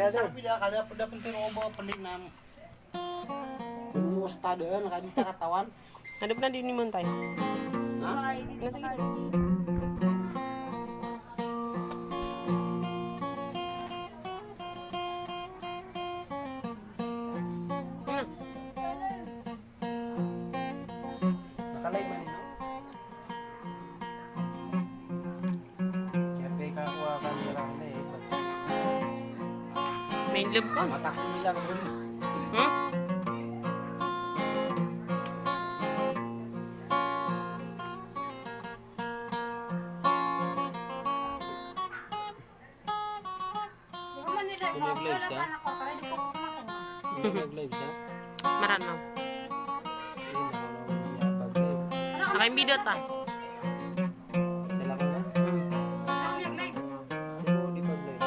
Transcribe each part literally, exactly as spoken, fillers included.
Tapi da, kada, kada penting o ba penik nam. Anu ustad, eh, na kada katawan. Ada pernah di ini, Montay? Hah? Nakalay man ito. Kaya peka ko akan serang na ito. Main lab ka? Matak ko nilang dun. Hmm? Nag-live siya? Nag-live siya? Maranaw. Naka-embed ta. Siya lang na? Hmm. Pero di pag-live.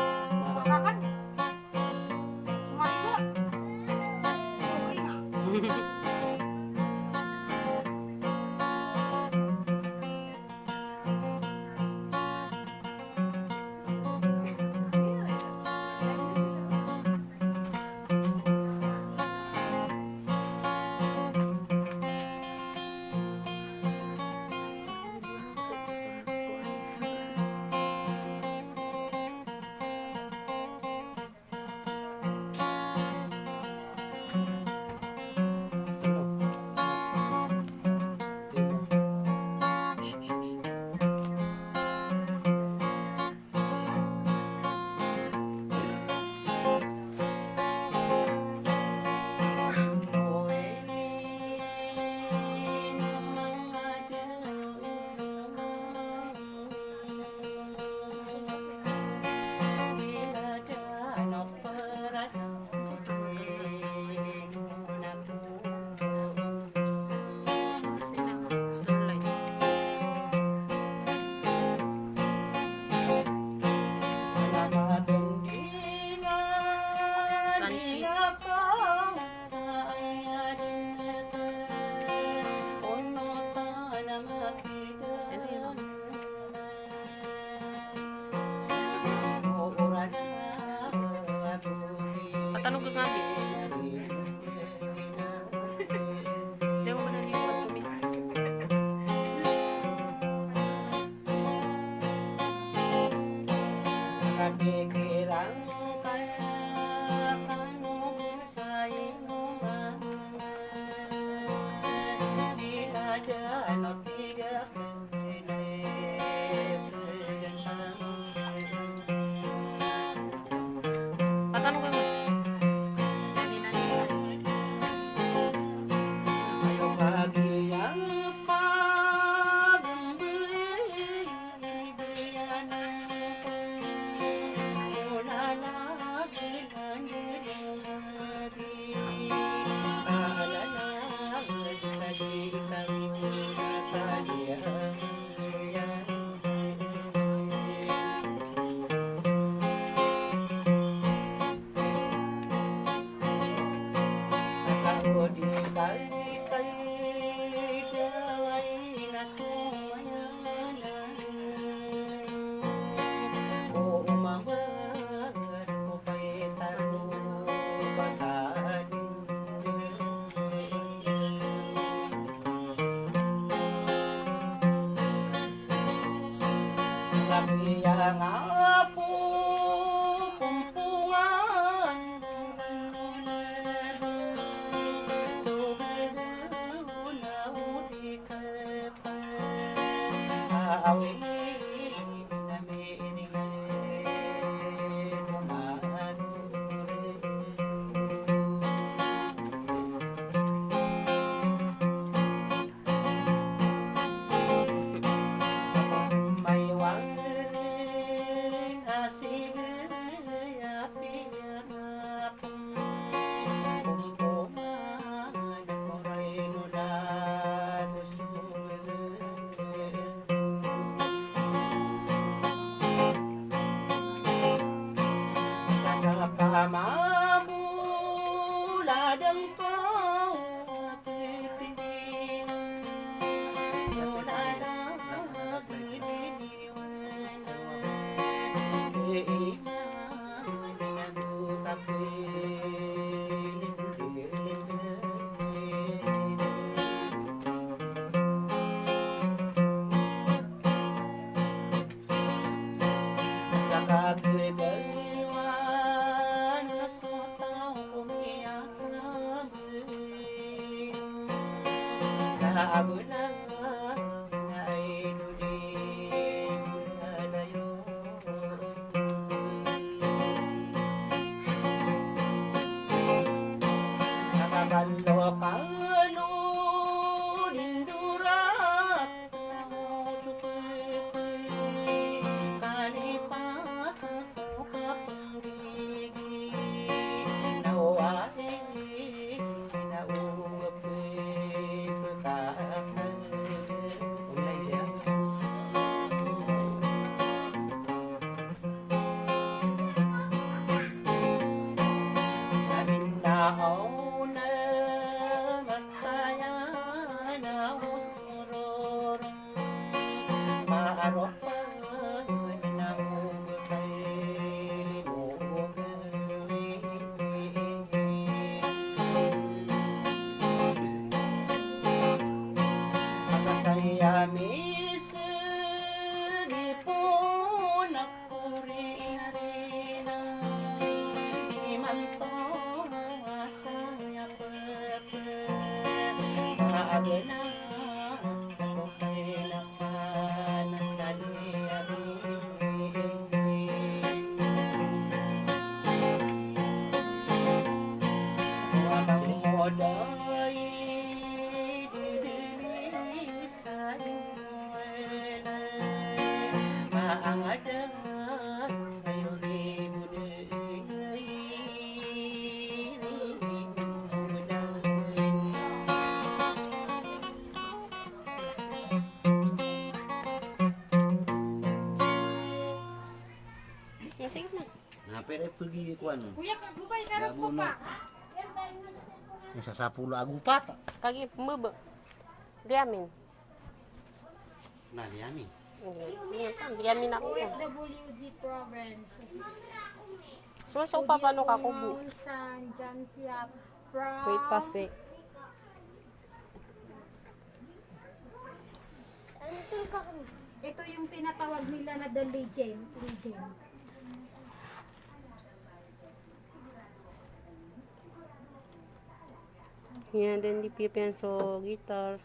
Patanog ka nga, Bi. Di ako mananipot ko, Bi. Patanog ka nga. Sige na. Na, pwede pegi kuan. Kuya, kagubay ka na po pa. Isa sapolo ago pat. Kagi, mebe. Diamin. Na, diamin. Diamin ako. O F W G province. Sumasaw pa, paano ka kubo? San John Siap from Wait, pasi. Ito yung tinatawag nila na the legend. Legend. Yan din di pipiyan so guitar.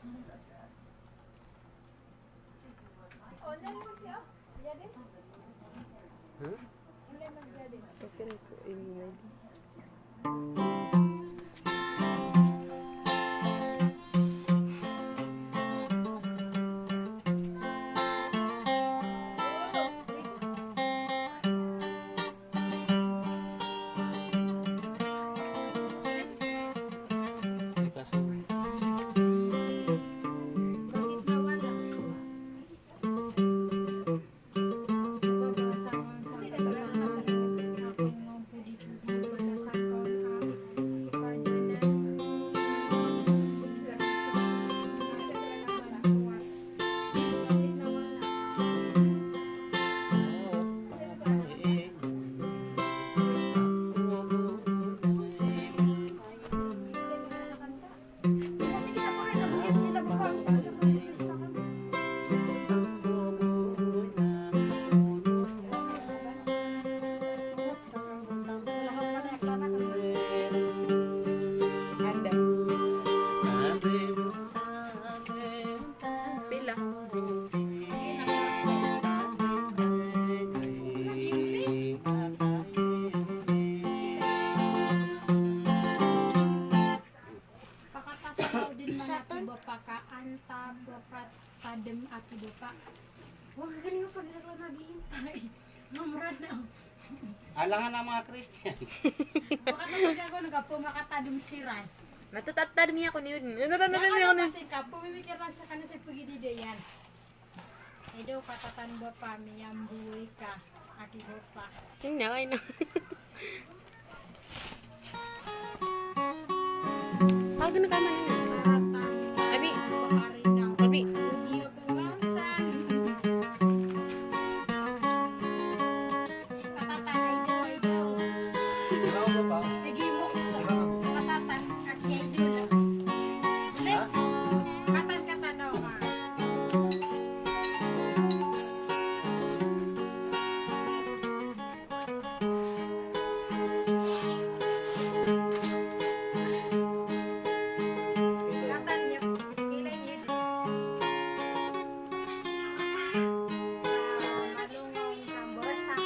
Pila? Pakatasaw din man a ki bapa ka antab, pakatadem a ki bapa. Wag ka rin yung pagdakla na di. Ay, mamrad na. Alangan ang mga Christian. Pakatadem ka ko, nagkapo makatadem siran. Natatatadem niya ko ni Udin. Ano na, ano na, ano na? Kasi ka, pumimikir lang sa kanila sa pagidida yan. Ido katatan bapa, miyambuy ka, aki bapa. Ina, ina. Pagano ka man ina? Abi. Abi. Iyo ko man san. Katatan, idol, idol. Lagi mo isa. Katatan, aki idol. Ulit. Katan, katan, o, ma. Katan, iyo. Ilay, iyo. Malungong sa borsa.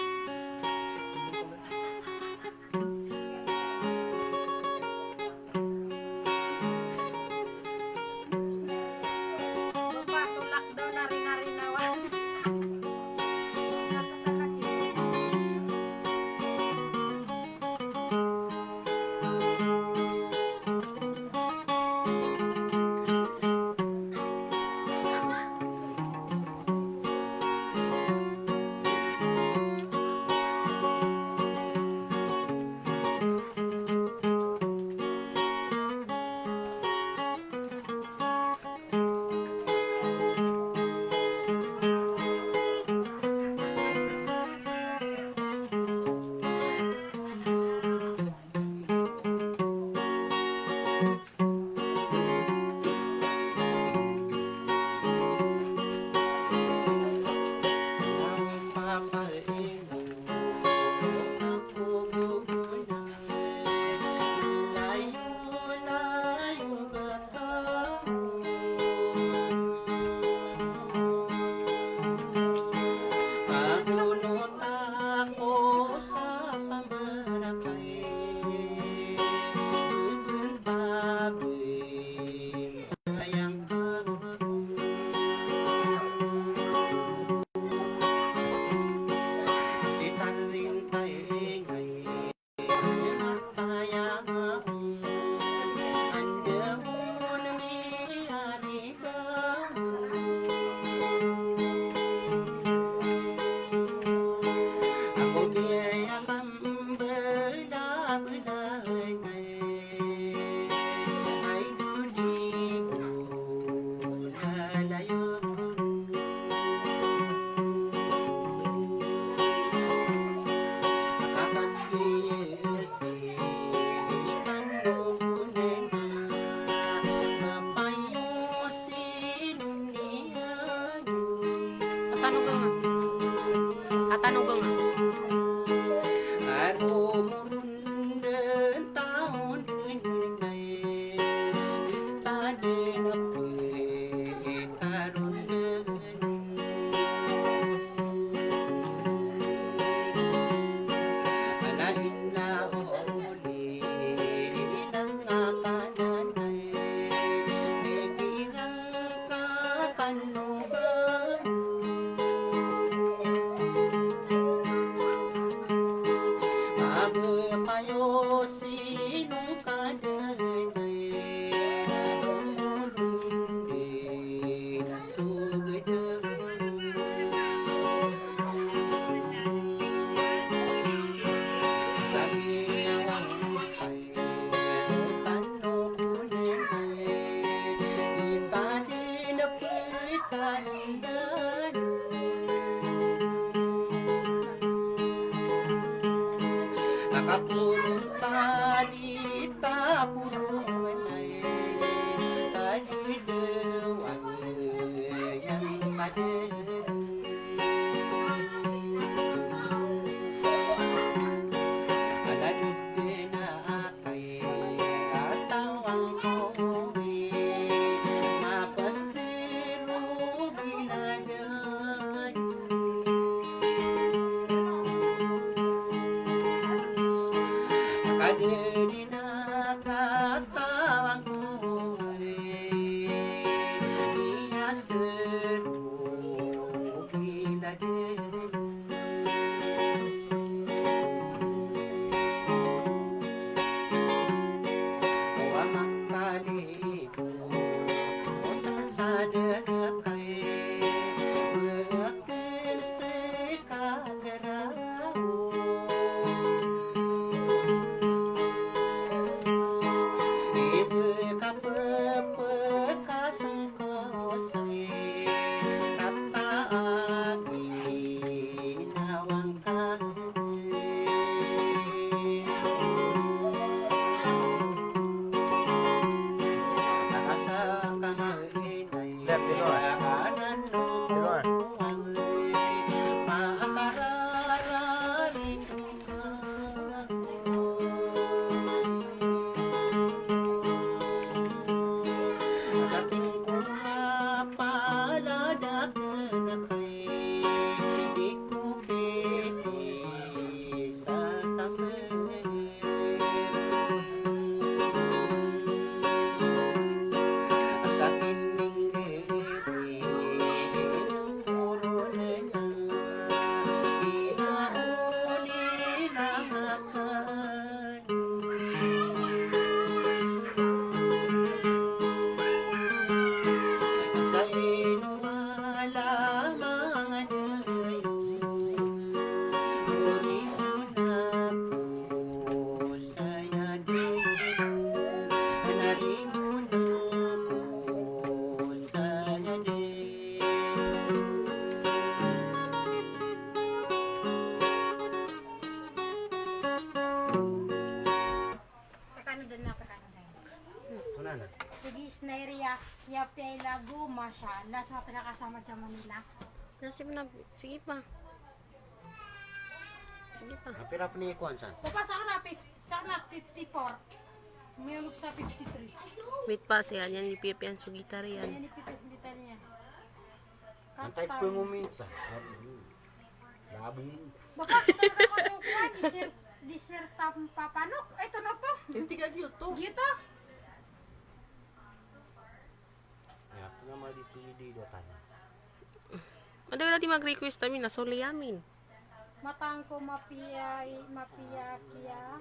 Mayo sinong ka dn ay, na omolon di na so gdn. Sa giyangkai a tano ko dn ay, di ta dn ptandaan. Makaporon ta di ta poron ay, ta di dn wang iyan ka dn. Ala dn a kay katawan ko i mapasiro binadaan. Ka dn a katawan ko i miyasiro binadaan. Left, di luar. Di luar. Pekano den na, pekano den. Lagi isnay riya, ya piyay lagu, masha Allah, sa pinakasama sa Manila. Nasib na, sige pa. Sige pa. Pira pn i kowan san? Papa, sa akin na fif-, sa akin na fifty-four. Miyolog sa fifty-three. Wait pa, siya, yan, ipipiyan so gitar yan. Yan, ipipiyan so gitar niya. Antay po mo minsan. Labong. Baka talaga ko yung kuwan, di sir, di sir tam papanok. Ay, ito na to. Hindi ka giyoto. Giyoto. Ya, ito na mali pili do ka na. Madawla di mag-request amin, na soli amin. Matang ko mapiya, mapiya, kiya.